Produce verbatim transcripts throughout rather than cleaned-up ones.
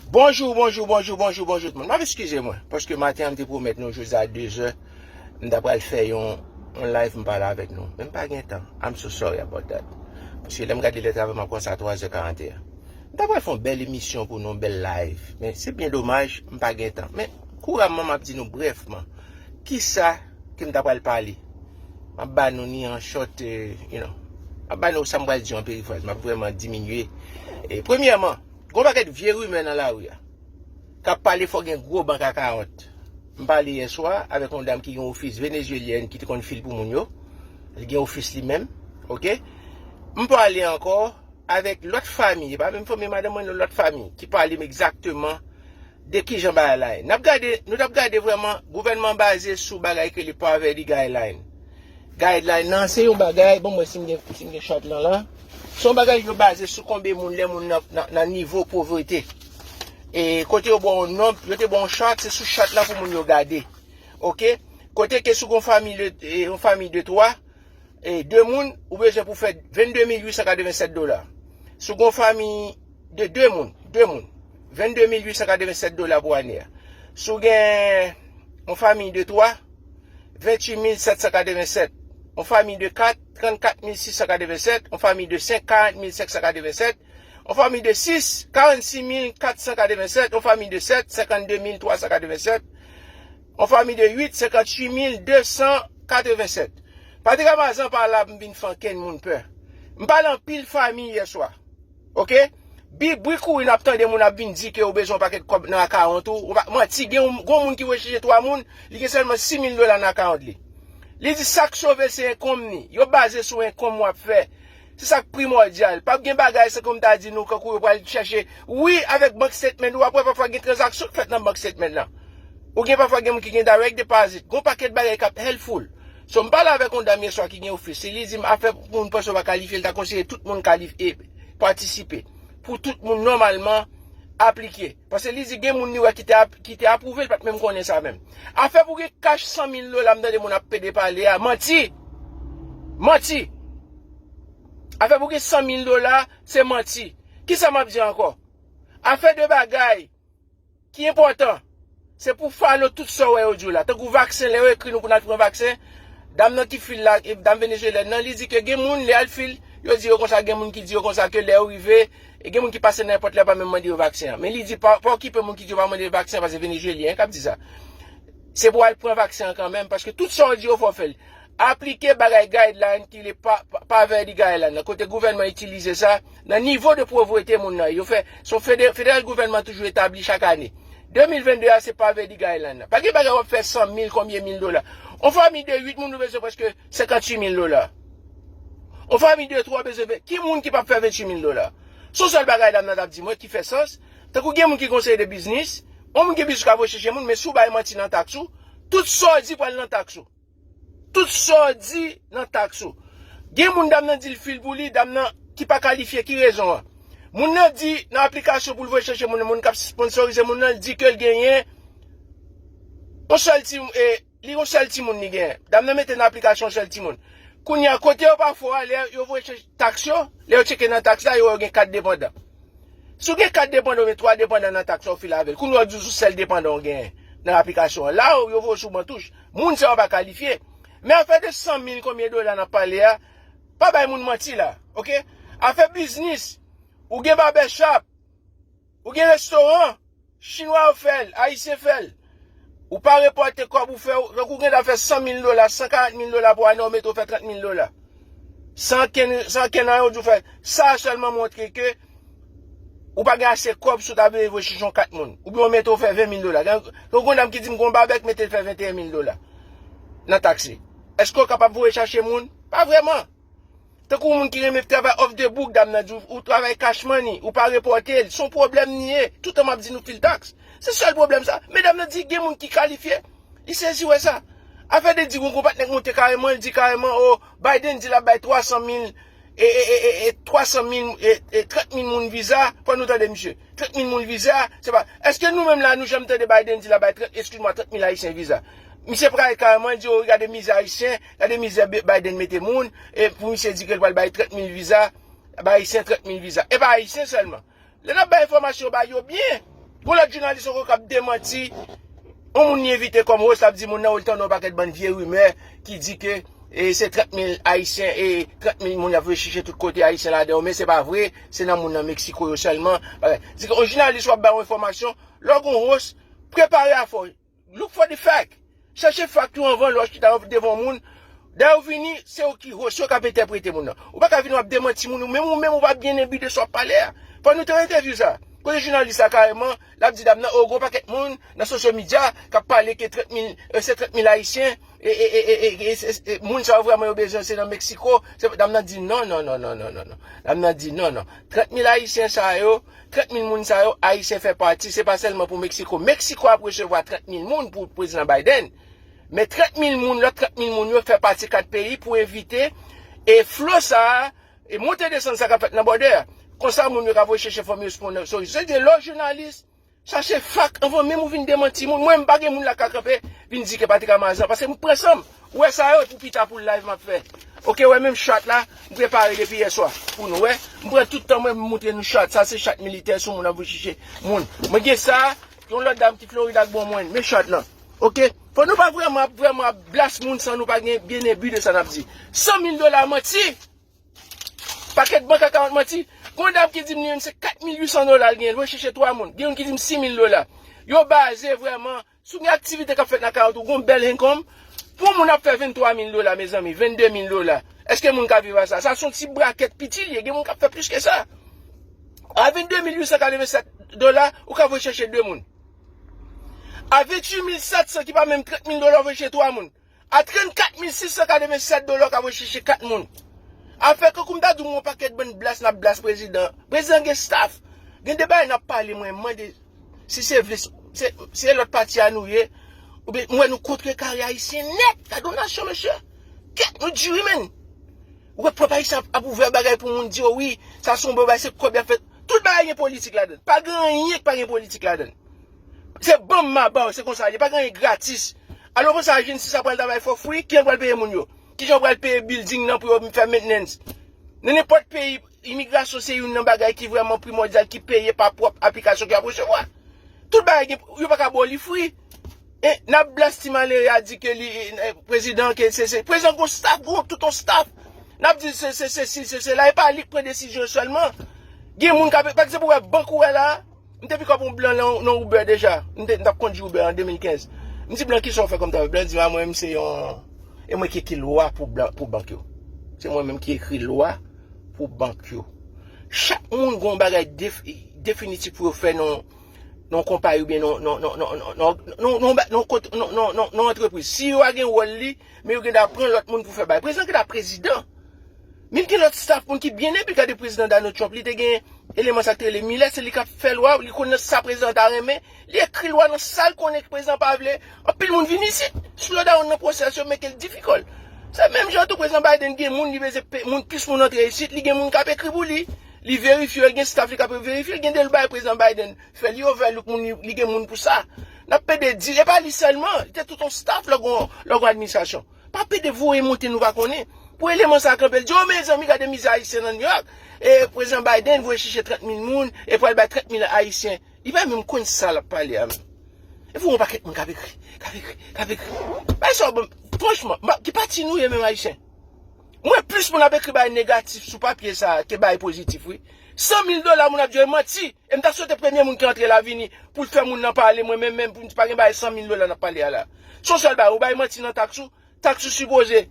Bonjou, bonjou, bonjou, bonjou, bonjou tout moun. M ap eskize mwen, paske maten an m te pwomèt nou jodi a de zè, m ta pral fè yon, yon live m pale avèk nou. Men m pa gen tan. I'm so sorry about that. Paske lè m gade lè travay m ap kòmanse a twa zè karanteyen. M ta pral fè yon bèl emisyon pou nou, yon bèl live. Men se byen domaj, m pa gen tan. Men kouramman m ap di nou brèfman, kisa ke m ta pral pale. M ap ba nou ni an short, eh, you know. M ap ba nou sa m pral di an perifraz. M ap vrèman diminye. E premyèman, gon pakèt vye rimè nan lari a k ap pale fò gen gwo bank akawont. M pale yèswa avèk yon dam ki gen ofis venezuelyèn ki te konn fil pou moun yo. Li gen ofis li menm, oke? M pale ankò avèk lòt fanmi, e pa menm fanmi madanm mwen, non, lòt fanmi, ki pale m egzakteman de kijan bagay la ye. N ap gade, nou t ap gade vrèman, gouvènman baze sou bagay ke le poverty guideline. Guideline nan, se yon bagay, bon, mwen, si m gen, si m gen chart lan la, se yon bagay yo baze sou konbyen moun, lè moun nan, nan, nan nivo povrete. E kote yo ba w yon nonb, yo te ba w yon chart, se sou chart lan pou moun yo gade. Oke? Kote ke si w gen yon fanmi de, e, yon fanmi de twa, e, de moun, ou bezwen pou fè vennde mil uit san katrevennsèt dola. Si w gen yon fanmi de de moun, de moun, vennde mil uit san katrevennsèt dola pou ane a. Si w gen yon fanmi de twa, venntuit mil sèt san katrevennsèt. Yon fanmi de kat, trannkat mil sis san katrevennsèt. Yon fanmi de senk, karant mil senk san katrevennsèt. Yon fanmi de sis, karannsis mil kat san katrevennsèt. Yon fanmi de sèt, senkannde mil twa san katrevennsèt. Yon fanmi de uit, senkanntuit mil de san katrevennsèt. Patrik Amazan pa la pou m vin fè ankenn moun pè. M pale anpil fanmi yèswa. Oke? Bi, bri kouri n ap tande moun ap vin di ke ou bezwen yon pakèt kòb nan akawont ou. Ou pa, manti, gen yon, gon moun ki recherche twa moun, li gen sèlman sis mil dola nan akawont li. Li di sa k sove se enkonm ni. Yo baze sou enkonm w ap fè. Se sa k primòdyal. P ap gen bagay, se kòm ta di nou, kankou yo pral chèche. Wi, avèk bank statement, ou ap wè pafwa gen tranzaksyon k fèt nan bank statement lan. Ou gen pafwa gen moun ki gen direct deposit. Gon pakèt bagay k ap helpful. So, m pale avèk yon dam yèswa ki gen ofis. Li di m afè pou moun panse w pa kalifye, l ta konseye tout moun kalif-, e, patisipe. Pou tout moun nòmalman aplike. Paske li di gen moun li wè ki te ap-, ki te apwouve, l pa t menm konnen sa menm. Afè pou gen kach san mil dola, m tande moun ap pede pale a, manti! Manti! Afè pou gen san mil dola, se manti. Kisa m ap di ankò? Afè de bagay ki enpòtan, se pou follow tout sa w wè yo di w la. Tankou vaksen, lè yo ekri nou pou n al pran vaksen, dam nan ki fil la, e dam venezuelyèn nan, li di ke gen moun, lè al fil, yo di yo konsa, gen moun ki di yo konsa ke lè yo rive, e gen moun ki pase nan nenpòt lè, pa menm mande yo vaksen an. Men li di, pa, pa okipe moun ki di yo pa mande vaksen an, paske venezuelyen k ap di sa. Se pou al pran vaksen an kanmenm, paske tout sa yo di yo fò fè l. Aplike bagay guideline ki le pa, pa, poverty guideline nan, kote gouvènman itilize sa nan nivo de povrete moun nan. Yo fè, se yon fede-, federal gouvènman toujou etabli chak ane. De mil vennde a, se poverty guideline nan. Pa gen bagay w ap fè san mil, konbyen mil dola. Yon fanmi de uit moun, ou bezwen prèske senkanntuit mil dola. Yon fanmi de twa bezwen fè, ki moun ki p ap fè venntuit mil dola? Se yon sèl bagay dam nan t ap di mwen ki fè sans. Tankou gen moun ki konseye de biznis, yon moun gen biznis k ap recherche moun, men si w bay manti nan taks ou, tout sa w di pral nan taks ou. Tout sa w di nan taks ou. Gen moun dam nan di l fil pou li, dam nan ki pa kalifye, ki rezon an? Moun nan di nan aplikasyon pou l voye chèche moun, moun k ap sponsorize moun nan, l di ke l genyen yon sèl ti, e, li yon sèl timoun li genyen. Dam nan mete nan aplikasyon yon sèl timoun. Kounye a, kote yo pa fò a, lè yo voye chèche taks yo, lè yo tcheke nan taks la, yo wè yo gen kat depandan. Si w gen kat depandan oubyen twa depandan nan taks la, w file avè l. Kounye a, w di w se sèl depandan w genyen nan aplikasyon an. La, yo voye w sou bantouch. Moun sa yo pa kalifye. Men afè de san mil konbyen dola n ap pale a, pa bay moun manti la, oke? Afè biznis, ou gen barbershop, ou gen restoran, chinwa yo fè l, ayisyen fè l. Ou pa repòte kòb ou fè, tankou w gen dwa fè san mil dola, san karant mil dola pou ane, ou mete w fè trant mil dola. San kenn, san kenn anyen, ou di w fè. Sa sèlman montre ke ou pa gen ase kòb si w ta vle voye chèche yon kat moun. Oubyen w mete w fè ven mil dola. Gen, gen yon dam ki di m gon babè k mete l fè venteyen mil dola nan taks li. Èske w kapab voye chache moun? Pa vrèman. Tankou moun ki renmen travay off the book, dam nan di w, ou travay cash money, ou pa repòte l. Se yon pwoblèm li ye. Toutan m ap di nou fil taks. Se sèl pwoblèm sa. Men dam nan di gen moun ki kalifye. Li sezi wè sa. Afè de di gon patnè k monte kareman, li di kareman, o, Biden di l ap bay twa san mil, e, e, e, e, e, twa san mil, e, e, trant mil moun viza, fò nou tande misye. Trant mil moun viza, se pa, èske nou menm la, nou janm tande Biden di l ap bay trant, eskiz mwa, trant mil ayisyen viza? Misye pral kareman, li di, o, gade mizè ayisyen, gade mizè Bi-, Biden mete moun, e pou misye di ke l pral bay trant mil viza, bay ayisyen trant mil viza. E pa ayisyen sèlman. Lè n ap bay enfòmasyon, bay yo byen. Gon lòt jounalis ankò k ap demanti. Yon moun li envite kòm host, l ap di moun nan, ou l tande yon pakèt bann vye rimè ki di ke e se trant mil Ayisyen e trant mil moun y ap voye chèche tout kote, Ayisyen ladan yo, men se pa vre, se nan moun nan Meksiko yo sèlman. Bagay. Di ke yon jounalis w ap ba yon enfòmasyon, lè w gon host, prepare afè w. Look for the fact. Chèche fact yo anvan lè w chita devan yon moun. Dayè ou vini, se ou ki host, se ou k ap entèprete moun nan. Ou pa ka vini w ap demanti moun, ou menm, ou menm ou pa byen enbi de sa w ap pale a. Fò nou te entèvyou sa. Kote jounalis la kareman, l ap di dam nan, o, gon pakèt moun nan social media k ap pale ke trant mil, e, se trant mil Ayisyen, e, e, e, e, e, e, e, e, moun sa yo vrèman yo bezwen se nan Meksiko. Se, dam nan di non, non, non, non, non, non, non. Dam nan di non, non. Trant mil Ayisyen sa yo, trant mil moun sa yo, Ayisyen fè pati, se pa sèlman pou Meksiko. Meksiko ap resevwa trant mil moun pou Prezidan Biden. Men trant mil moun, lòt trant mil moun yo fè pati kat peyi pou evite e flo sa a, e monte desann sa k ap fèt nan bòdè a. Konsa moun yo ka voye chèche fanmi yo sou pon nan. So, se de lò jounalis, chache fak anvan menm ou vin demanti moun. Mwen, m pa gen moun la ka kanpe, vin di ke Patrick Amazan, paske m pran san m. Ou wè sa yo, pou pita pou live m ap fè. Oke, wè menm chat la, m prepare depi yè swa pou nou, wè. M pran tout tan mwen, m montre nou chat. Sa se chat militè, sou moun ap voye chèche moun. Mwen gen sa, yon lòt dam ki Florid ak bon mwen, men chat lan. Oke? Fò nou pa vrèman, vrèman ap blas moun san nou pa gen byen enbi de sa n ap di. San mil dola manti! Pakèt bank account manti. Gon dam ki di m li menm se kat mil uit san dola l genyen, l voye chèche twa moun. Gen youn ki di m sis mil dola. Yo baze vrèman sou gen aktivite k ap fèt nan account ou, gon bèl income. Pou moun ap fè venntwa mil dola, mezanmi, vennde mil dola. Èske moun ka viv a sa? Sa se yon ti brakèt piti li ye. Gen moun k ap fè plis ke sa. A vennde mil uit san katrevennsèt dola, ou ka voye chèche de moun. A venntuit mil sèt san, ki pa menm trant mil dola, ou voye chèche twa moun. A trannkat mil sis san katrevennsèt dola, ou ka voye chèche kat moun. Afè kankou m ta di w, yon pakèt bann blas n ap blas prezidan. Prezidan gen staff. Gen de bagay n ap pale, mwen mande si se vle, se, se lòt pati a nou ye. Oubyen, m wè nou kontre kare ayisyen nèt. Gade yon nasyon, mesye. Kèt, nou diri, menn. Ou wè pèp ayisyen ap, ap ouvè bagay pou moun di, o wi, sa se yon bon bagay, se kòb y ap fè. Tout bagay gen politik ladan l. Pa gen anyen ki pa gen politik ladan l. Se ban m m a ba w, se konsa l ye. Pa gen anyen gratis. Alò, ou panse ajans sa pral travay for free? Kijan pral peye moun yo? Kijan w pral peye building nan pou yo fè maintenance? Nan nenpòt peyi, imigrasyon se youn nan bagay ki vrèman primòdyal, ki peye pa pwòp aplikasyon ke y ap resevwa. Tout bagay gen, yo pa ka ba w li free. E n ap blas ti malere a di ke li, e, prezidan, ke se, se, prezidan gon staff, gon tout yon staff. N ap di se, se, se, si, se, se la, e pa li k pran desizyon sèlman. Gen moun k ap, pa egzanp, ou wè bank ou wè la, m te pikòp yon blan nan, nan Uber deja. M te, m t ap kondui Uber an de mil kenz. M di blan, "Kisa w fè kòm travay?" Blan di m, "A, mwen, m se yon, e mwen ki ekri lwa pou blan, pou bank yo. Se mwen menm ki ekri lwa pou bank yo." Chak moun gon bagay def-, definitif pou yo fè nan, nan yon konpayi oubyen nan, nan, nan, nan, nan, nan, nan, nan, nan, nan, nan, nan, nan antrepriz. CEO a gen wòl li, men yo gen dwa pran lòt moun pou fè bagay. Prezidan gen dwa prezidan. Men gen lòt staff moun ki byen enbi. Gade prezidan Donald Trump, li te gen eleman sa k te rele Miller, se li k ap fè lwa, li konn sa prezidan ta renmen, li ekri lwa nan sa l konnen ke prezidan pa vle. Anpil moun vin isit, slow down nan pwosès yo, make l difficult. Se menm jan tou prezidan Biden gen moun, li bezwen pe-, moun, plis moun antre isit, li gen moun k ap ekri pou li. Li verifye, li gen staff li k ap verifye, li gen de bagay prezidan Biden fè, li overlook moun, li, li gen moun pou sa. N ap pede di, e pa li sèlman, li te tout yon staff lè gon, lè gon administrasyon. Pa pede voye monte nou pa konnen. Pou eleman sa kanpe, l di, "O, mezanmi, gade mizè ayisyen nan New York. E prezidan Biden voye chèche trant mil moun, e pral bay trant mil ayisyen." Li pa menm konn sa l ap pale a menm. E pou yon pakèt moun k ap ekri, k ap ekri, k ap ekri. Bay sa w ban m, franchman, m pa, ki pati nou ye menm ayisyen? Mwen plis moun ap ekri bay negatif sou papye sa a ke bay pozitif, wi. San mil dola moun ap di yo manti. E m ta swete premye moun ki antre la vini pou l fè moun nan pale, mwen menm, menm pou m di pa gen bay san mil dola n ap pale a la. Se yon sèl bay, ou bay manti nan taks ou, taks ou sipoze.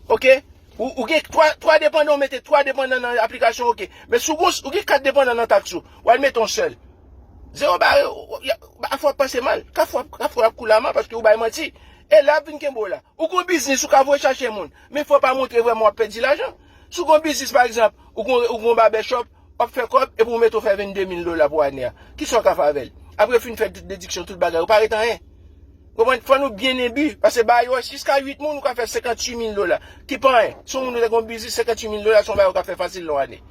Oke? Ou, ou gen twa, twa depandan, ou mete twa depandan nan aplikasyon, oke. Men si w gon, ou gen kat depandan nan taks ou, w al mete yon sèl. Zewo bare, ou, ou, y a, afè w ap pase mal. Kafou ap, kafou ap koule ama paske ou bay manti. E la ap vin kenbe w la. Ou gon biznis, ou ka voye chache moun. Men fò w pa montre vrèman w ap pèdi lajan. Si w gon biznis, pa egzanp, ou gon, ou gon barbershop, w ap fè kòb, epi ou mete w fè vennde mil dola pou ane a. Kisa w ka fè avè l? Apre w fin fè tout dediksyon, tout bagay, ou pa ret anyen. Konprann? Fò nou byen enbi, paske ba yo jiska uit moun, ou ka fè senkanntuit mil dola. Ki pa anyen. Si yon moun ou te gon biznis, senkanntuit mil dola, se yon bagay ou ka fè fasil nan yon ane.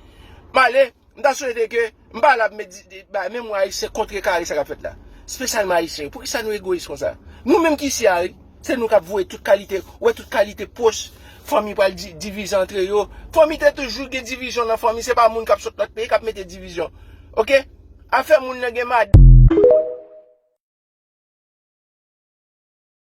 M ale, m ta swete ke, m pa la pou m di, di, ba, men mwen ayisyen kontre kare sa k ap fèt la. Espesyalman ayisyen yo. Poukisa nou egoyis konsa? Nou menm ki isi a, wi. Se nou k ap voye tout kalite, ou wè tout kalite pòs, fanmi pral di-, divize antre yo. Fanmi te toujou gen divizyon nan fanmi, se pa moun k ap sot lòt peyi k ap mete divizyon. Oke? Afè moun nan gen madanm.